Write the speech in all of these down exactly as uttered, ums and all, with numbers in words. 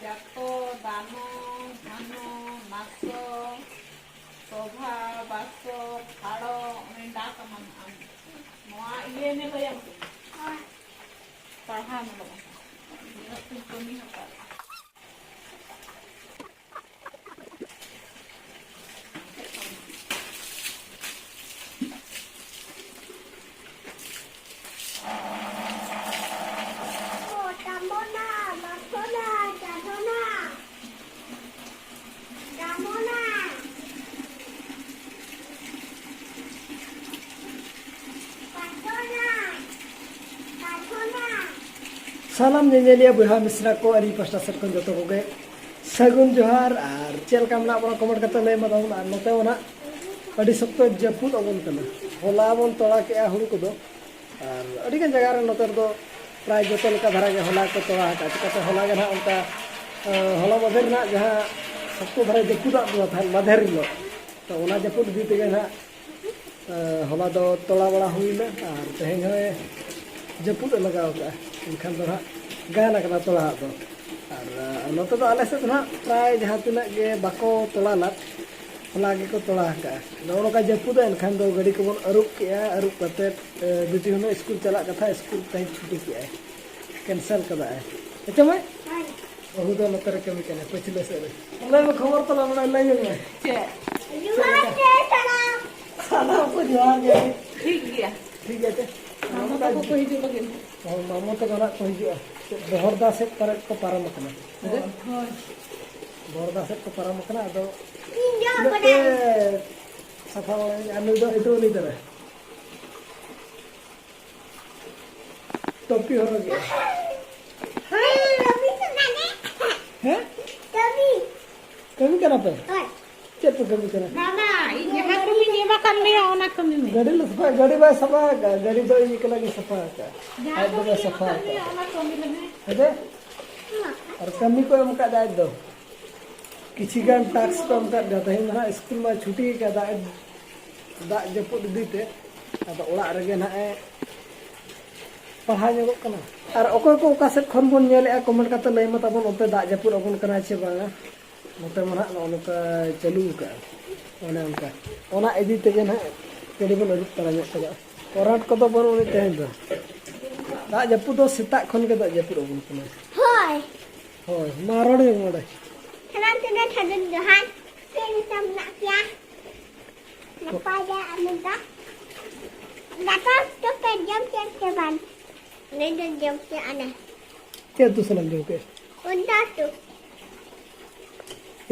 ᱡᱟᱛᱚ, ᱫᱟᱱᱚ, ᱫᱷᱟᱱᱚ, ᱱᱟᱥᱚ, ᱥᱚᱵᱷᱟ, ᱵᱟᱥᱚ, ᱯᱷᱟᱲᱚ, ᱚᱱᱮ ᱰᱟᱠ ᱟᱢᱟᱢ ᱟᱢ᱾ ᱱᱚᱣᱟ ᱤᱭᱟᱹ ᱢᱮ ᱞᱟᱹᱭᱟᱢ ᱠᱟᱹᱱᱟᱹᱧ᱾ ᱯᱟᱲᱦᱟᱣ ᱢᱮ ᱵᱟᱵᱟ᱾ ᱤᱧ ᱠᱟᱹᱢᱤ ᱦᱟᱛᱟᱲ᱾ ᱥᱟᱱᱟᱢ ᱧᱮᱧᱮᱞᱤᱭᱟᱹ ᱵᱚᱭᱦᱟ ᱢᱤᱥᱨᱟ ᱠᱚ, ᱟᱹᱞᱤᱧ ᱯᱟᱥᱴᱟ ᱥᱮᱫ ᱠᱷᱚᱱ ᱡᱚᱛᱚ ᱠᱚᱜᱮ ᱥᱟᱹᱜᱩᱱ ᱡᱚᱦᱟᱨ᱾ ᱟᱨ ᱪᱮᱫ ᱞᱮᱠᱟ ᱢᱮᱱᱟᱜ ᱵᱚᱱᱟ, ᱠᱚᱢᱮᱱᱴ ᱠᱟᱛᱮ ᱞᱟᱹᱭ ᱢᱟ ᱛᱟᱵᱚᱱ᱾ ᱟᱨ ᱱᱚᱛᱮ ᱢᱟ ᱱᱟᱜ ᱟᱹᱰᱤ ᱥᱚᱠᱛᱚ ᱡᱟᱹᱯᱩᱫ ᱟᱵᱚᱱ ᱠᱟᱱᱟ᱾ ᱦᱚᱞᱟ ᱵᱚᱱ ᱛᱚᱲᱟ ᱠᱮᱜᱼᱟ ᱦᱩᱲᱩ ᱠᱚᱫᱚ, ᱟᱨ ᱟᱹᱰᱤᱜᱟᱱ ᱡᱟᱭᱜᱟ ᱨᱮ ᱱᱚᱛᱮ ᱨᱮᱫᱚ ᱯᱨᱟᱭ ᱡᱚᱛᱚ ᱞᱮᱠᱟ ᱫᱷᱟᱨᱟ ᱜᱮ ᱦᱚᱞᱟ ᱠᱚ ᱛᱚᱲᱟ ᱟᱠᱟᱫᱼᱟ᱾ ᱪᱤᱠᱟᱹᱛᱮ ᱦᱚᱞᱟ ᱜᱮ ᱱᱟᱦᱟᱜ ᱚᱱᱠᱟ, ᱟᱸ, ᱦᱚᱞᱟ ᱢᱟᱫᱷᱮᱨ ᱨᱮᱱᱟᱜ ᱡᱟᱦᱟᱸ ᱥᱚᱠᱛᱚ ᱫᱷᱟᱨᱟ ᱡᱟᱹᱯᱩᱫᱟᱜ ᱵᱚᱱᱟ ᱛᱟᱦᱮᱸᱫ ᱢᱟᱫᱷᱮᱨ ᱦᱤᱞᱳᱜ, ᱛᱚ ᱚᱱᱟ ᱡᱟᱹᱯᱩᱫ ᱤᱫᱤ ᱛᱮᱜᱮ ᱱᱟᱦᱟᱜ, ᱟᱸ, ᱦᱚᱞᱟ ᱫᱚ ᱛᱚᱲᱟ ᱵᱟᱲᱟ ᱦᱩᱭᱱᱟ ᱟᱨ ᱛᱮᱦᱮᱧ ᱦᱚᱸᱭ ᱡᱟᱹᱯᱩᱫ ᱮ ᱞᱟᱜᱟᱣ ᱠᱟᱜᱼᱟ᱾ ᱮᱱᱠᱷᱟᱱ ᱫᱚ ᱱᱟᱦᱟᱜ ᱜᱟᱱ ᱟᱠᱟᱱᱟ ᱛᱚᱲᱟ ᱦᱟᱜ ᱫᱚ᱾ ᱟᱨ, ᱟᱸ, ᱱᱚᱛᱮ ᱫᱚ ᱟᱞᱮ ᱥᱮᱫ ᱫᱚ ᱱᱟᱦᱟᱜ ᱯᱨᱟᱭ ᱡᱟᱦᱟᱸ ᱛᱤᱱᱟᱹᱜ ᱜᱮ ᱵᱟᱠᱚ ᱛᱚᱲᱟ ᱞᱟᱫ, ᱦᱚᱞᱟ ᱜᱮᱠᱚ ᱛᱚᱲᱟ ᱟᱠᱟᱜᱼᱟ᱾ ᱱᱚᱜᱼᱚ ᱱᱚᱝᱠᱟ ᱡᱟᱹᱯᱩᱫᱟ, ᱮᱱᱠᱷᱟᱱ ᱫᱚ ᱜᱟᱹᱰᱤ ᱠᱚᱵᱚᱱ ᱟᱹᱨᱩᱵ ᱠᱮᱜᱼᱟ, ᱟᱹᱨᱩᱵ ᱠᱟᱛᱮᱫ, ᱮ, ᱵᱤᱴᱤ ᱦᱩᱱᱟᱹᱝ ᱥᱠᱩᱞ ᱪᱟᱞᱟᱜ ᱠᱟᱛᱷᱟ, ᱥᱠᱩᱞ ᱛᱮᱦᱮᱧ ᱪᱷᱩᱴᱤ ᱠᱮᱜᱼᱟᱭ, ᱠᱮᱱᱥᱮᱞ ᱠᱟᱫᱟᱭ᱾ ᱦᱮᱸᱪᱮ ᱢᱟᱹᱭ? ᱵᱟᱹᱦᱩ ᱫᱚ ᱱᱚᱛᱮ ᱨᱮ ᱠᱟᱹᱢᱤ ᱠᱟᱱᱟᱭ, ᱯᱟᱹᱪᱷᱞᱟᱹ ᱥᱮᱫ ᱨᱮ᱾ ᱞᱟᱹᱭ ᱢᱮ, ᱠᱷᱚᱵᱚᱨ ᱛᱟᱞᱟᱝ ᱚᱱᱟ ᱞᱟᱹᱭ ᱧᱚᱜ ᱢᱮ᱾ ᱪᱮᱫ? ᱡᱚᱦᱟᱨ ᱜᱮ ᱥᱟᱱᱟᱢ᱾ ᱥᱟᱱᱟᱢ ᱠᱚ ᱡᱚᱦᱟᱨ ᱜᱮ᱾ ᱴᱷᱤᱠ ᱜᱮᱭᱟ᱾ ᱴᱷᱤᱠ ᱜᱮᱭᱟ, ᱪᱮ? ᱢᱟᱢᱚ ᱛᱟᱠᱚ ᱠᱚ ᱦᱤᱡᱩᱜ ᱞᱟᱹᱜᱤᱫ᱾ ᱦᱳᱭ, ᱢᱟᱢᱚ ᱛᱟᱠᱚ ᱱᱟᱜ ᱠᱚ ᱦᱤᱡᱩᱜᱼᱟ᱾ ᱪᱮᱫ, ᱵᱚᱦᱚᱲᱫᱟ ᱥᱮᱫ ᱯᱟᱨᱮᱫ ᱠᱚ ᱯᱟᱨᱚᱢ ᱟᱠᱟᱱᱟ᱾ ᱦᱮᱸ? ᱦᱳᱭ᱾ ᱵᱚᱦᱚᱲᱫᱟ ᱥᱮᱫ ᱠᱚ ᱯᱟᱨᱚᱢ ᱟᱠᱟᱱᱟ, ᱟᱫᱚ ᱤᱧ ᱡᱚᱢ ᱤᱱᱟᱹᱜ ᱠᱟᱫᱟ᱾ ᱛᱮ ᱥᱟᱯᱷᱟ ᱵᱟᱲᱟᱭᱟᱹᱧ᱾ ᱟᱨ ᱱᱩᱭ ᱫᱚ ᱤᱴᱩ ᱩᱱᱤ ᱛᱟᱨᱟ᱾ ᱴᱚᱯᱤ ᱦᱚᱨᱚᱜᱮᱜᱼᱟ᱾ ᱦᱮᱸ, ᱠᱟᱹᱢᱤ ᱠᱟᱱᱟ᱾ ᱦᱮᱸ? ᱠᱟᱹᱢᱤ᱾ ᱠᱟᱹᱢᱤ ᱠᱟᱱᱟ ᱯᱮ? ᱦᱳᱭ᱾ ᱪᱮᱫ ᱯᱮ ᱠᱟᱹᱢᱤ ᱠᱟᱱᱟ? ᱵᱟᱵᱟ, ᱤᱧ ᱡᱟᱦᱟᱸ ᱠᱟᱹᱢᱤᱧ ᱮᱢ ᱟᱠᱟᱫ ᱢᱮᱭᱟ, ᱚᱱᱟ ᱠᱟᱹᱢᱤ ᱢᱮ᱾ ᱜᱟᱹᱰᱤ ᱞᱮ ᱥᱟᱯᱷᱟ, ᱜᱟᱹᱰᱤ ᱵᱟᱭ ᱥᱟᱯᱷᱟ ᱟᱠᱟᱫᱼᱟ, ᱜᱟᱹᱰᱤ ᱫᱚ ᱤᱧ ᱮᱠᱞᱟ ᱜᱮ ᱥᱟᱯᱷᱟ ᱟᱠᱟᱫᱼᱟ᱾ ᱡᱟᱦᱟᱸ ᱟᱡ ᱫᱚ ᱵᱟᱭ ᱠᱟᱹᱢᱤᱧ ᱮᱢ ᱥᱟᱯᱷᱟ ᱟᱠᱟᱫ ᱟᱠᱟᱫᱼᱟ᱾ ᱢᱮᱭᱟ, ᱚᱱᱟ ᱠᱟᱹᱢᱤ ᱢᱮ᱾ ᱦᱮᱸ ᱥᱮ? ᱟᱨ ᱠᱟᱹᱢᱤ ᱠᱚ ᱮᱢ ᱟᱠᱟᱫᱼᱟ ᱟᱡ ᱫᱚ᱾ ᱠᱤᱪᱷᱤ ᱜᱟᱱ ᱴᱟᱥᱠ ᱠᱚ ᱮᱢ ᱟᱠᱟᱫ ᱞᱮᱭᱟ᱾ ᱛᱮᱦᱮᱧ ᱫᱚ ᱦᱟᱸᱜ ᱥᱠᱩᱞ ᱢᱟ ᱪᱷᱩᱴᱤ ᱟᱠᱟᱫ, ᱫᱟᱜ, ᱫᱟᱜ ᱡᱟᱹᱯᱩᱫ ᱤᱫᱤ ᱛᱮ᱾ ᱟᱫᱚ ᱚᱲᱟᱜ ᱨᱮᱜᱮ ᱱᱟᱦᱟᱜ ᱮ ᱯᱟᱲᱦᱟᱣ ᱧᱚᱜᱚᱜ ᱠᱟᱱᱟ᱾ ᱟᱨ ᱚᱠᱚᱭ ᱠᱚ ᱚᱠᱟ ᱥᱮᱫ ᱠᱷᱚᱱ ᱵᱚᱱ ᱧᱮᱞᱮᱫᱼᱟ, comment ᱠᱟᱛᱮ ᱞᱟᱹᱭ ᱢᱟ ᱛᱟᱵᱚᱱ, ᱚᱱᱛᱮ ᱫᱟᱜ ᱡᱟᱹᱯᱩᱫ ᱟᱵᱚᱱ ᱠᱟᱱᱟ ᱪᱮ ᱵᱟᱝᱟ? ᱱᱚᱛᱮ ᱢᱟ ᱱᱟᱦᱟᱜ ᱱᱚᱜᱼᱚ ᱱᱚᱝᱠᱟ ᱪᱟᱹᱞᱩ ᱟᱠᱟᱫᱼᱟ, ᱚᱱᱮ ᱚᱱᱠᱟ᱾ ᱚᱱᱟ ᱤᱫᱤ ᱛᱮᱜᱮ ᱱᱟᱦᱟᱜ ᱠᱟᱹᱴᱤᱡ ᱵᱚᱱ ᱟᱹᱨᱩᱵ ᱛᱟᱨᱟ ᱧᱚᱜ ᱠᱟᱫᱟ᱾ ᱠᱚᱨᱟᱴ ᱠᱚᱫᱚ ᱵᱟᱹᱱᱩᱜ ᱟᱹᱱᱤᱡ ᱛᱮᱦᱮᱧ ᱫᱚ᱾ ᱫᱟᱜ ᱡᱟᱹᱯᱩᱫ ᱫᱚ ᱥᱮᱛᱟᱜ ᱠᱷᱚᱱ ᱜᱮ ᱫᱟᱜ ᱡᱟᱹᱯᱩᱫ ᱟᱵᱚᱱ ᱠᱟᱱᱟ᱾ ᱦᱳᱭ᱾ ᱦᱳᱭ, ᱢᱟ ᱨᱚᱲ ᱧᱚᱜ ᱱᱚᱰᱮ᱾ ᱥᱟᱱᱟᱢ ᱠᱚᱜᱮ ᱥᱟᱹᱜᱩᱱ ᱡᱚᱦᱟᱨ᱾ ᱪᱮᱫ ᱞᱮᱠᱟ ᱢᱮᱱᱟᱜ ᱯᱮᱭᱟ? ᱱᱟᱯᱟᱭ ᱜᱮ, ᱟᱢ ᱫᱚ? ᱫᱟᱠᱟ ᱩᱛᱩ ᱯᱮ ᱡᱚᱢ ᱠᱮᱫ ᱥᱮ ᱵᱟᱝ? ᱟᱞᱮ ᱫᱚ ᱡᱚᱢ ᱠᱮᱫ ᱟᱞᱮ᱾ ᱪᱮᱫ ᱩᱛᱩ ᱥᱟᱞᱟᱜ ᱡᱚᱢ ᱠᱮᱫ? ᱩᱫᱟ ᱩᱛᱩ᱾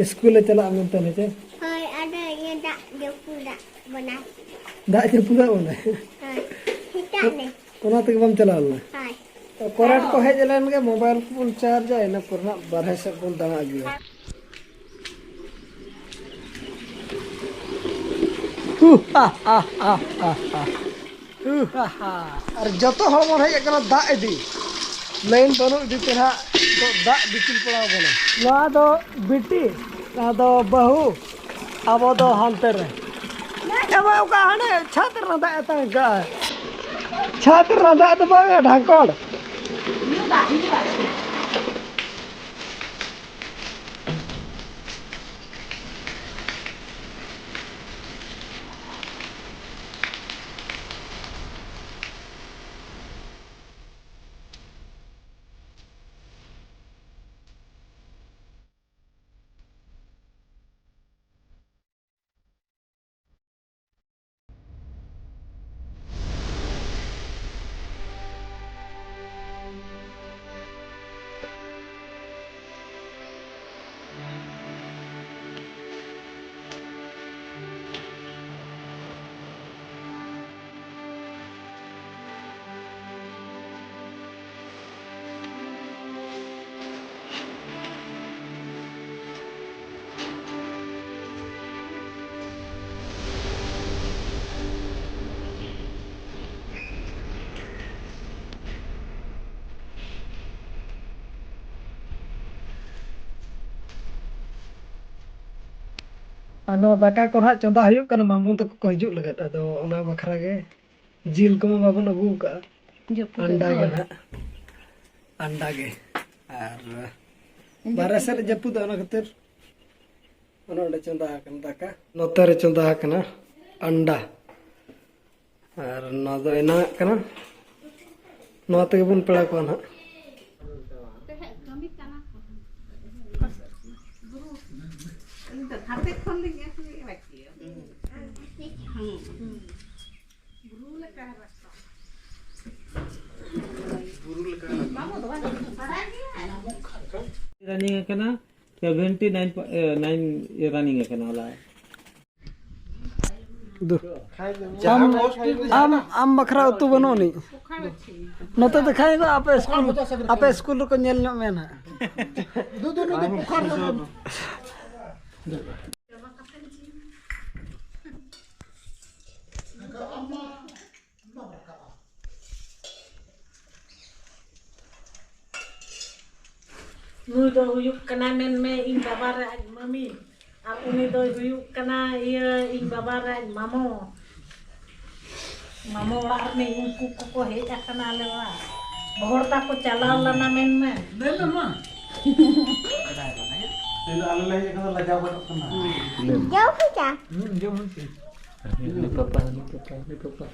ᱤᱥᱠᱩᱞ ᱞᱮ ᱪᱟᱞᱟᱜᱼᱟ ᱢᱮᱱᱛᱮ ᱱᱤᱛᱚᱜ᱾ ᱦᱳᱭ, ᱟᱫᱚ ᱤᱭᱟᱹ ᱫᱟᱜ ᱡᱟᱹᱯᱩᱫ ᱫᱟᱜ ᱵᱚᱱᱟ᱾ ᱫᱟᱜ ᱡᱟᱹᱯᱩᱫ ᱫᱟᱜ ᱵᱚᱱᱟ? ᱦᱳᱭ, ᱥᱮᱛᱟᱜ ᱨᱮ᱾ ᱚᱱᱟ ᱛᱮᱜᱮ ᱵᱟᱢ ᱪᱟᱞᱟᱣ ᱞᱮᱱᱟ? ᱦᱳᱭ᱾ ᱛᱚ, ᱠᱚᱨᱮᱱᱴ ᱠᱚ ᱦᱮᱡ ᱞᱮᱱ ᱜᱮ, ᱢᱳᱵᱟᱭᱤᱞ ᱠᱚᱵᱚᱱ ᱪᱟᱨᱡᱟ, ᱤᱱᱟᱹ ᱯᱚᱨ ᱱᱟᱜ ᱵᱟᱨᱦᱮ ᱥᱮᱫ ᱵᱚᱱ ᱫᱟᱬᱟ ᱟᱹᱜᱩᱭᱟ᱾ ᱦᱩ, ᱦᱟ, ᱦᱟ, ᱦᱟ, ᱦᱟ, ᱦᱟ᱾ ᱦᱩ, ᱦᱟ, ᱦᱟ᱾ ᱟᱨ ᱡᱚᱛᱚ ᱦᱚᱲ ᱵᱚᱱ ᱦᱮᱡ ᱟᱠᱟᱱᱟ ᱫᱟᱜ ᱤᱫᱤ᱾ ᱞᱟᱭᱤᱱ ᱵᱟᱹᱱᱩᱜ ᱤᱫᱤ ᱛᱮ ᱦᱟᱸᱜ ᱱᱤᱛᱚᱜ ᱫᱟᱜ ᱫᱤᱯᱤᱞ ᱯᱟᱲᱟᱣ ᱟᱵᱚᱱᱟ᱾ ᱱᱚᱣᱟ ᱫᱚ ᱵᱤᱴᱤ, ᱱᱚᱣᱟ ᱫᱚ ᱵᱟᱹᱦᱩ, ᱟᱵᱚ ᱫᱚ ᱦᱟᱱᱛᱮ ᱨᱮ᱾ ᱮ ᱵᱟᱭ, ᱚᱠᱟ ᱦᱟᱱᱮ ᱪᱷᱟᱫᱽ ᱨᱮᱱᱟᱜ ᱫᱟᱜ ᱮ ᱛᱟᱦᱮᱸ ᱠᱟᱜᱼᱟ᱾ ᱪᱷᱟᱫᱽ ᱨᱮᱱᱟᱜ ᱫᱟᱜ ᱫᱚ ᱵᱟᱝ, ᱰᱷᱟᱝᱠᱚᱲ᱾ ᱟᱨ ᱱᱚᱣᱟ ᱫᱟᱠᱟ ᱠᱚ ᱱᱟᱦᱟᱜ ᱪᱚᱸᱫᱟ ᱦᱩᱭᱩᱜ ᱠᱟᱱᱟ, ᱢᱟᱢᱩ ᱛᱟᱠᱚ ᱠᱚ ᱦᱤᱡᱩᱜ ᱞᱟᱹᱜᱤᱫ᱾ ᱟᱫᱚ ᱚᱱᱟ ᱵᱟᱠᱷᱨᱟ ᱜᱮ ᱡᱤᱞ ᱠᱚᱢᱟ ᱵᱟᱵᱚᱱ ᱟᱹᱜᱩ ᱟᱠᱟᱫᱼᱟ᱾ ᱡᱟᱹᱯᱩᱫ ᱟᱱᱰᱟ ᱜᱮ ᱫᱚ᱾ ᱱᱟᱦᱟᱜ᱾ ᱟᱱᱰᱟ ᱜᱮ᱾ ᱟᱨ ᱵᱟᱨᱦᱮ ᱥᱮᱫ ᱨᱮ ᱡᱟᱹᱯᱩᱫᱟ, ᱚᱱᱟ ᱠᱷᱟᱹᱛᱤᱨ ᱚᱱᱮ ᱚᱸᱰᱮ ᱪᱚᱸᱫᱟ ᱟᱠᱟᱱᱟ ᱫᱟᱠᱟ, ᱱᱚᱛᱮ ᱨᱮ ᱪᱚᱸᱫᱟ ᱟᱠᱟᱱᱟ ᱟᱱᱰᱟ᱾ ᱟᱨ ᱱᱚᱣᱟ ᱫᱚ ᱮᱱᱟᱝᱟᱜ ᱠᱟᱱᱟ, ᱱᱚᱣᱟ ᱛᱮᱜᱮ ᱵᱚᱱ ᱯᱮᱲᱟ ᱠᱚᱣᱟ ᱱᱟᱦᱟᱜ᱾ ᱦᱟᱛᱮ ᱠᱷᱚᱱ ᱞᱤᱧ ᱟᱹᱜᱩᱭᱮᱫᱼᱟ᱾ ᱨᱟᱱᱤᱝ ᱟᱠᱟᱱᱟ, ᱥᱮᱵᱷᱮᱱᱴᱤ ᱱᱟᱭᱤᱱ ᱯᱚ-, ᱮ, ᱱᱟᱭᱤᱱ ᱨᱟᱱᱤᱝ ᱟᱠᱟᱱᱟ ᱦᱚᱞᱟ᱾ ᱫᱩ᱾ ᱟᱢ, ᱟᱢ ᱵᱟᱠᱷᱨᱟ ᱩᱛᱩ ᱵᱟᱹᱱᱩᱜ ᱟᱹᱱᱤᱡ᱾ ᱱᱚᱛᱮ ᱫᱚ ᱠᱷᱟᱡ ᱫᱚ ᱟᱯᱮ ᱥᱠᱩᱞ, ᱟᱯᱮ ᱥᱠᱩᱞ ᱨᱮᱠᱚ ᱧᱮᱞ ᱧᱚᱜ ᱢᱮᱭᱟ ᱱᱟᱦᱟᱜ᱾ ᱱᱩᱭ ᱫᱚ ᱦᱩᱭᱩᱜ ᱠᱟᱱᱟ, ᱢᱮᱱᱢᱮ, ᱤᱧ ᱵᱟᱵᱟ ᱨᱮ ᱟᱡ ᱢᱟᱹᱢᱤ, ᱟᱨ ᱩᱱᱤ ᱫᱚᱭ ᱦᱩᱭᱩᱜ ᱠᱟᱱᱟ, ᱤᱭᱟᱹ, ᱤᱧ ᱵᱟᱵᱟ ᱨᱮ ᱟᱡ ᱢᱟᱢᱚ᱾ ᱢᱟᱢᱚ ᱚᱲᱟᱜ ᱨᱤᱱᱤᱡ ᱩᱱᱠᱩ ᱠᱚᱠᱚ ᱦᱮᱡ ᱟᱠᱟᱱᱟ ᱟᱞᱮ ᱚᱲᱟᱜ᱾ ᱦᱚᱲ ᱛᱟᱠᱚ ᱪᱟᱞᱟᱣ ᱞᱮᱱᱟ, ᱢᱮᱱᱢᱮ᱾ ᱞᱟᱹᱭ ᱢᱮ ᱢᱟ᱾ ᱛᱮᱦᱮᱧ ᱫᱚ ᱟᱞᱮ ᱞᱮ ᱦᱮᱡ ᱟᱠᱟᱱᱟ, ᱞᱟᱡᱟᱣ ᱜᱚᱫᱚᱜ ᱠᱟᱱᱟ᱾ ᱡᱚᱢ ᱦᱚᱪᱚ᱾ ᱦᱩᱸ, ᱡᱚᱢ ᱦᱚᱪᱚ᱾ ᱦᱟᱹᱱᱤ ᱯᱟᱯᱟ, ᱦᱟᱹᱱᱤ ᱯᱟᱯᱟ, ᱦᱟᱹᱱᱤ ᱯᱟᱯᱟ᱾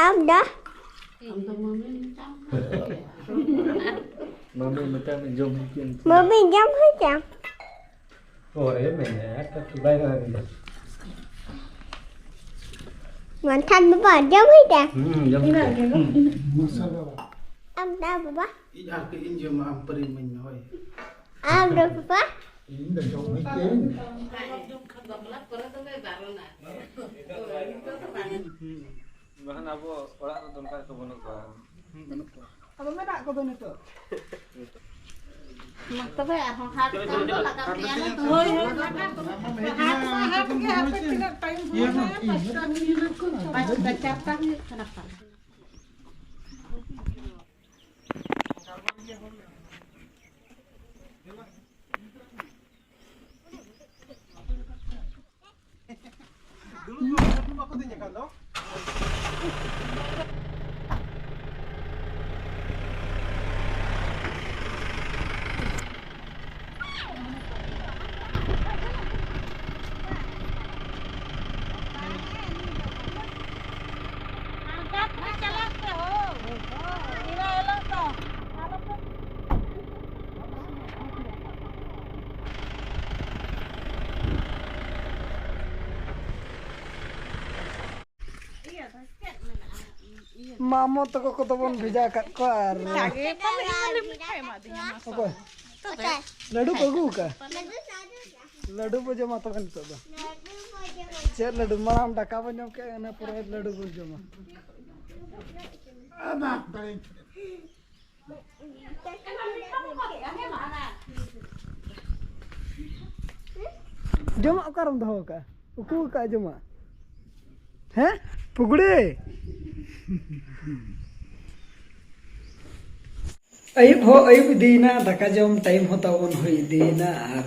ᱟᱢ ᱫᱚ? ᱢᱟᱢᱤ ᱢᱮᱛᱟᱭ ᱢᱮ, ᱡᱚᱢ ᱦᱚᱪᱚᱧ ᱯᱮ᱾ ᱢᱟᱢᱤ, ᱡᱚᱢ ᱦᱚᱪᱚ᱾ ᱯᱚᱨᱮ ᱢᱮᱱᱟᱭᱟ, ᱠᱟᱹᱴᱤᱡ ᱵᱟᱭ ᱨᱚᱲ ᱮᱫᱟ᱾ ᱢᱮᱱᱠᱷᱟᱱ ᱵᱟᱵᱟ, ᱡᱚᱢ ᱦᱚᱪᱚ᱾ ᱦᱩᱸ, ᱡᱚᱢ ᱦᱚᱪᱚ᱾ ᱟᱢ ᱫᱚ ᱵᱟᱵᱟ? ᱤᱧ ᱟᱨ ᱠᱟᱹᱡ ᱤᱧ ᱡᱚᱢᱟ, ᱟᱢ ᱯᱟᱹᱨᱤ ᱤᱢᱟᱹᱧ ᱢᱮ, ᱦᱳᱭ᱾ ᱟᱢ ᱫᱚ ᱵᱟᱵᱟ? ᱤᱧ ᱫᱚ ᱡᱚᱢ ᱦᱚᱪᱚᱧ᱾ ᱵᱟᱠᱷᱟᱱ ᱟᱵᱚ ᱚᱲᱟᱜ ᱨᱮᱫᱚ ᱚᱱᱠᱟ ᱠᱚ ᱵᱟᱹᱱᱩᱜ ᱠᱚᱣᱟ᱾ ᱟᱫᱚ ᱢᱮᱱᱟᱜ ᱠᱚᱫᱚ ᱱᱤᱛᱚᱜ᱾ ᱢᱟ ᱛᱚᱵᱮ ᱟᱨᱦᱚᱸ ᱦᱟᱴ ᱠᱷᱟᱱ ᱫᱚ ᱞᱟᱜᱟᱣ ᱯᱮᱭᱟ ᱞᱮ ᱛᱚ᱾ ᱦᱳᱭ, ᱦᱳᱭ, ᱦᱟᱴ ᱢᱟ ᱦᱟᱴ ᱜᱮ, ᱦᱟᱯᱮ ᱛᱤᱱᱟᱹᱜ ᱴᱟᱭᱤᱢ ᱦᱩᱭᱩᱜᱼᱟ, ᱯᱟᱸᱪᱴᱟ ᱦᱩᱭᱩᱜᱼᱟ, ᱯᱟᱸᱪᱴᱟ, ᱪᱟᱨᱴᱟ ᱦᱩᱭᱩᱜ ᱠᱟᱱᱟ ᱯᱟᱞᱮ᱾ ᱫᱩᱲᱩᱵ ᱫᱚ ᱵᱟᱠᱚ ᱫᱮᱡ ᱟᱠᱟᱱ ᱫᱚ᱾ ᱢᱟᱢᱚ ᱛᱟᱠᱚ ᱠᱚᱫᱚ ᱵᱚᱱ ᱵᱷᱮᱡᱟ ᱟᱠᱟᱫ ᱠᱚᱣᱟ᱾ ᱟᱨ ᱚᱠᱚᱭ? ᱞᱟᱹᱰᱩ ᱠᱚ ᱟᱹᱜᱩ ᱟᱠᱟᱫ? ᱞᱟᱹᱰᱩ ᱵᱚ ᱡᱚᱢᱟ ᱛᱚᱵᱮ ᱱᱤᱛᱚᱜ ᱫᱚ᱾ ᱪᱮᱫ ᱞᱟᱹᱰᱩ? ᱢᱟᱲᱟᱝ ᱫᱟᱠᱟ ᱵᱚᱱ ᱡᱚᱢ ᱠᱮᱫ, ᱤᱱᱟᱹ ᱯᱚᱨᱮ ᱞᱟᱹᱰᱩ ᱵᱚᱱ ᱡᱚᱢᱟ᱾ ᱡᱚᱢᱟᱜ ᱚᱠᱟᱨᱮᱢ ᱫᱚᱦᱚ ᱟᱠᱟᱫᱼᱟ? ᱩᱠᱩ ᱟᱠᱟᱫᱼᱟ ᱡᱚᱢᱟᱜ? ᱦᱮᱸ? ᱯᱩᱜᱲᱤ? ᱟᱹᱭᱩᱵ ᱦᱚᱸ ᱟᱹᱭᱩᱵ ᱤᱫᱤᱭᱮᱱᱟ, ᱫᱟᱠᱟ ᱡᱚᱢ ᱴᱟᱭᱤᱢ ᱦᱚᱸ ᱛᱟᱵᱚᱱ ᱦᱩᱭ ᱤᱫᱤᱭᱮᱱᱟ᱾ ᱟᱨ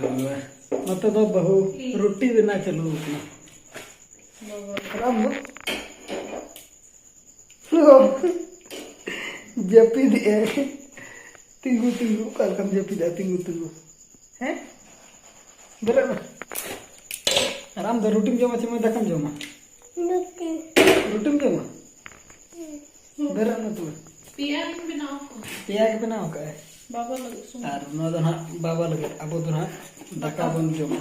ᱱᱚᱛᱮ ᱫᱚ ᱵᱟᱹᱦᱩ ᱨᱩᱴᱤ ᱵᱮᱱᱟᱣ ᱪᱟᱹᱞᱩ ᱟᱠᱟᱱᱟ᱾ ᱟᱨ ᱟᱢ ᱫᱚ? ᱡᱟᱹᱯᱤᱫᱮᱜᱼᱟᱭ᱾ ᱛᱤᱸᱜᱩ, ᱛᱤᱸᱜᱩ, ᱚᱠᱟ ᱞᱮᱠᱟᱢ ᱡᱟᱹᱯᱤᱫᱟ? ᱛᱤᱸᱜᱩ, ᱛᱤᱸᱜᱩ᱾ ᱦᱮᱸ? ᱵᱮᱨᱮᱫ ᱢᱮ᱾ ᱟᱨ ᱟᱢ ᱫᱚ ᱨᱩᱴᱤᱢ ᱡᱚᱢᱟ ᱪᱮ ᱢᱟᱹᱭ ᱫᱟᱠᱟᱢ ᱡᱚᱢᱟ? ᱨᱩᱴᱤ᱾ ᱨᱩᱴᱤᱢ ᱡᱚᱢᱟ? ᱦᱩᱸ᱾ ᱵᱮᱨᱮᱫ ᱢᱮ ᱛᱚᱵᱮ᱾ ᱯᱮᱭᱟ ᱜᱤᱧ ᱵᱮᱱᱟᱣ ᱟᱠᱟᱫᱟ᱾ ᱯᱮᱭᱟ ᱜᱮ ᱵᱮᱱᱟᱣ ᱟᱠᱟᱫᱼᱟᱭ᱾ ᱵᱟᱵᱟ ᱞᱟᱹᱜᱤᱫ ᱥᱩᱢᱩᱝ᱾ ᱟᱨ ᱱᱚᱣᱟ ᱫᱚ ᱱᱟᱦᱟᱜ ᱵᱟᱵᱟ ᱞᱟᱹᱜᱤᱫ, ᱟᱵᱚ ᱫᱚ ᱱᱟᱦᱟᱜ ᱫᱟᱠᱟ ᱵᱚᱱ ᱡᱚᱢᱟ᱾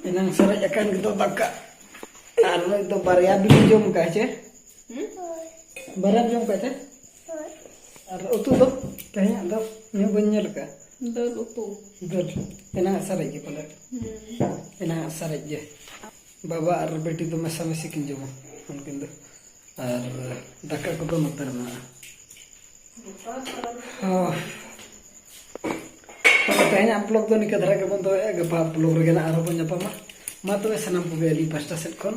ᱮᱱᱟᱝ ᱥᱟᱨᱮᱡ ᱟᱠᱟᱱ ᱜᱮᱫᱚ ᱫᱟᱠᱟ᱾ ᱟᱨ ᱱᱩᱭ ᱫᱚ ᱵᱟᱨᱭᱟ ᱵᱤᱞᱤ ᱡᱚᱢ ᱠᱟᱜᱼᱟ ᱪᱮ? ᱦᱩᱸ? ᱵᱟᱨᱭᱟᱢ ᱡᱚᱢ ᱠᱟᱜᱼᱟ ᱪᱮ? ᱦᱳᱭ᱾ ᱟᱨ ᱩᱛᱩ ᱫᱚ? ᱛᱮᱦᱮᱧᱟᱜ ᱫᱚ ᱤᱧ ᱦᱚᱸ ᱵᱟᱹᱧ ᱧᱮᱞ ᱟᱠᱟᱫᱼᱟ᱾ ᱫᱟᱹᱞ ᱩᱛᱩ᱾ ᱫᱟᱹᱞ᱾ ᱮᱱᱟᱝ ᱥᱟᱨᱮᱡ ᱜᱮ ᱯᱟᱞᱮ᱾ ᱦᱩᱸ᱾ ᱮᱱᱟᱝ ᱥᱟᱨᱮᱡ ᱜᱮ᱾ ᱵᱟᱵᱟ ᱟᱨ ᱵᱤᱴᱤ ᱫᱚ ᱢᱮᱥᱟᱢᱤᱥᱤ ᱠᱤᱱ ᱡᱚᱢᱟ ᱩᱱᱠᱤᱱ ᱫᱚ᱾ ᱟᱨ ᱫᱟᱠᱟ ᱠᱚᱫᱚ ᱱᱚᱛᱮ ᱨᱮ ᱢᱮᱱᱟᱜᱼᱟ᱾ ᱦᱚᱸ᱾ ᱛᱚᱵᱮ ᱛᱮᱦᱮᱧᱟᱜ vlog ᱫᱚ ᱱᱤᱝᱠᱟᱹ ᱫᱷᱟᱨᱟ ᱜᱮᱵᱚᱱ ᱫᱚᱦᱚᱭᱟ᱾ ᱜᱟᱯᱟ vlog ᱨᱮᱜᱮ ᱱᱟᱜ ᱟᱨᱦᱚᱸ ᱵᱚᱱ ᱧᱟᱯᱟᱢᱟ᱾ ᱢᱟ ᱛᱚᱵᱮ ᱥᱟᱱᱟᱢ ᱠᱚᱜᱮ ᱟᱹᱞᱤᱧ ᱯᱟᱥᱴᱟ ᱥᱮᱫ ᱠᱷᱚᱱ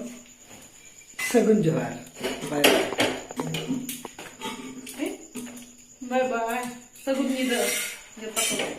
ᱥᱟᱹᱜᱩᱱ ᱡᱚᱦᱟᱨ᱾ ᱵᱟᱭ ᱵᱟᱭ᱾ ᱵᱟᱭ ᱵᱟᱭ᱾ ᱥᱟᱹᱜᱩᱱ ᱧᱤᱫᱟᱹ ᱡᱚᱛᱚ ᱠᱚᱜᱮ᱾